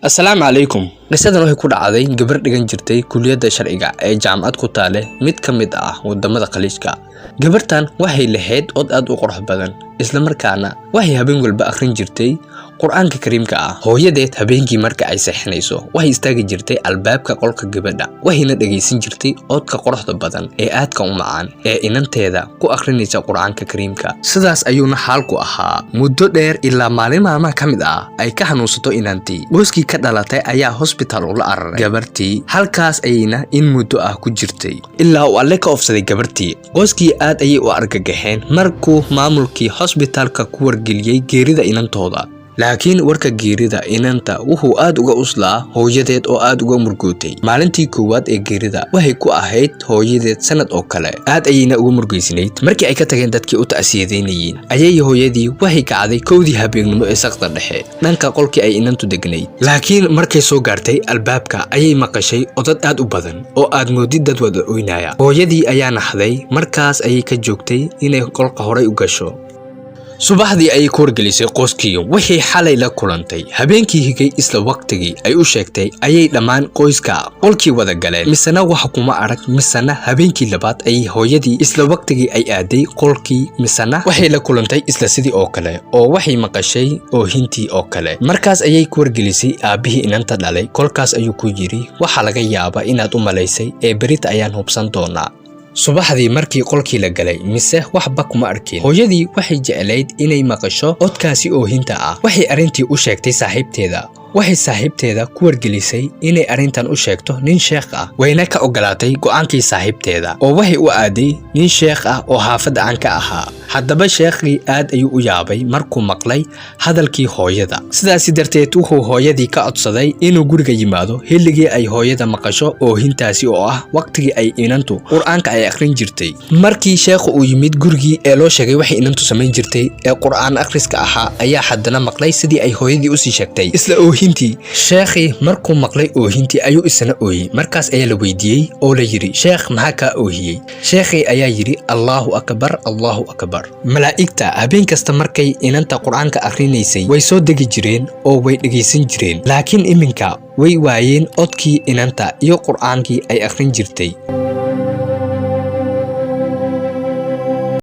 Asalaamu calaykum. Qisadan waxay ku dhacday gabar dhigan jirtay kuliyadda sharciga ee jaamacad ku taale mid ka mid ah wadamada Khaliijka. Gabartan waxay lahayd cod aad u qurux badan, isla markaana waxay habeen walba akhrin jirtay Qur-aanka Kariimka ah. Hooyadeed habeenkii marka ay seexanayso waxay istaagi jirtay albaabka qolka gabadha, waxayna dhegaysan jirtay codka quruxda badan ee aadka u macaan ee inanteeda ku akhrinaysa Qur-aanka Kariimka. Sidaas ayuuna xaalku ahaa muddo dheer, ilaa maalin maalmaha ka mid ah ay ka xanuunsato inantii. Qoyskii ka dhalatay ayaa hosbitaal ula araray gabartii, halkaas ayayna in muddo ah ku jirtay ilaa uu Alle ka oofsaday gabartii. Qoyskii aad ayay u argagaxeen markuu maamulkii hosbitaalka ku wargeliyey geerida inantooda. Laakiin warka geerida inanta wuxuu aad uga uslaa hooyadeed oo aad uga murgootay. Maalintii koowaad ee geerida waxay ku ahayd hooyadeed sanad oo kale, aad ayayna uga murgaysnayd. Markii ay ka tageen dadkii u ta'siyadeynayeen, ayay hooyadii waxay kacday 1dii habeennimo ee saqda dhexe dhanka qolkii ay inantu degnayd. Laakiin markay soo gaartay albaabka ayay maqashay odad aad u badan oo aad moodid dad wada oynaya. Hooyadii ayaa naxday, markaas ayay ka joogtay inay qolka horay u gasho. Subaxdii ayay ku wargelisay qoyskii wixii xalay la kulantay. Habeenkii higay isla waqtigii ay u sheegtay ayay dhammaan qoyska qolkii wada galeen, misena wax kuma arag. Misena habeenkii labaad ayay hooyadii isla waqtigii ay aaday qolkii, misena waxay la kulantay isla sidii oo kale, oo waxay maqashay oohintii oo kale. Markaas ayay ku wargelisay aabbihii inanta dhalay. Kolkaas ayuu ku yidhi, "Waxaa laga yaabaa inaad u malaysay ee berita ayaan hubsan doonaa." Subaxdii markii qolkii la galay, mise waxba kuma arkin. Hooyadii waxay jeclayd inay maqasho codkaasi oohinta ah. Waxay arrintii u sheegtay saaxiibteeda. Waxay saaxiibteeda ku wargelisay inay arrintan u sheegto nin sheekh ah, wayna ka ogolaatay go'aankii saaxiibteeda, oo waxay u aaday nin sheekh ah oo xaafadda aan ka ahaa. Haddaba sheekhii aad ayuu u yaabay markuu maqlay hadalkii hooyada. Sidaasi darteed wuxuu hooyadii ka codsaday inuu guriga yimaado xilligii ay hooyada maqasho oohintaasi, oo ah waqtigii ay inantu Qur-aanka ay akhrin jirtay. Markii sheekhu uu yimid gurigii ee loo sheegay waxay inantu samayn jirtay ee Qur'aan akhriska ahaa, ayaa haddana maqlay sidii ay hooyadii usii sheegtay isla oohintii. Sheekhii markuu maqlay oohintii ayuu isna ooyey. Markaas ayaa la weydiiyey oo la yidhi, "Sheekh, maxaa kaa oohiyey?" Sheekhii ayaa yidhi, "Allahu akbar, Allahu akbar. Malaa'igta habeen kasta markay inanta Qur-aanka akhrinaysay way soo degi jireen oo way dhegaysan jireen, laakiin iminka way waayeen codkii inanta iyo Qur'aankii ay akhrin jirtay."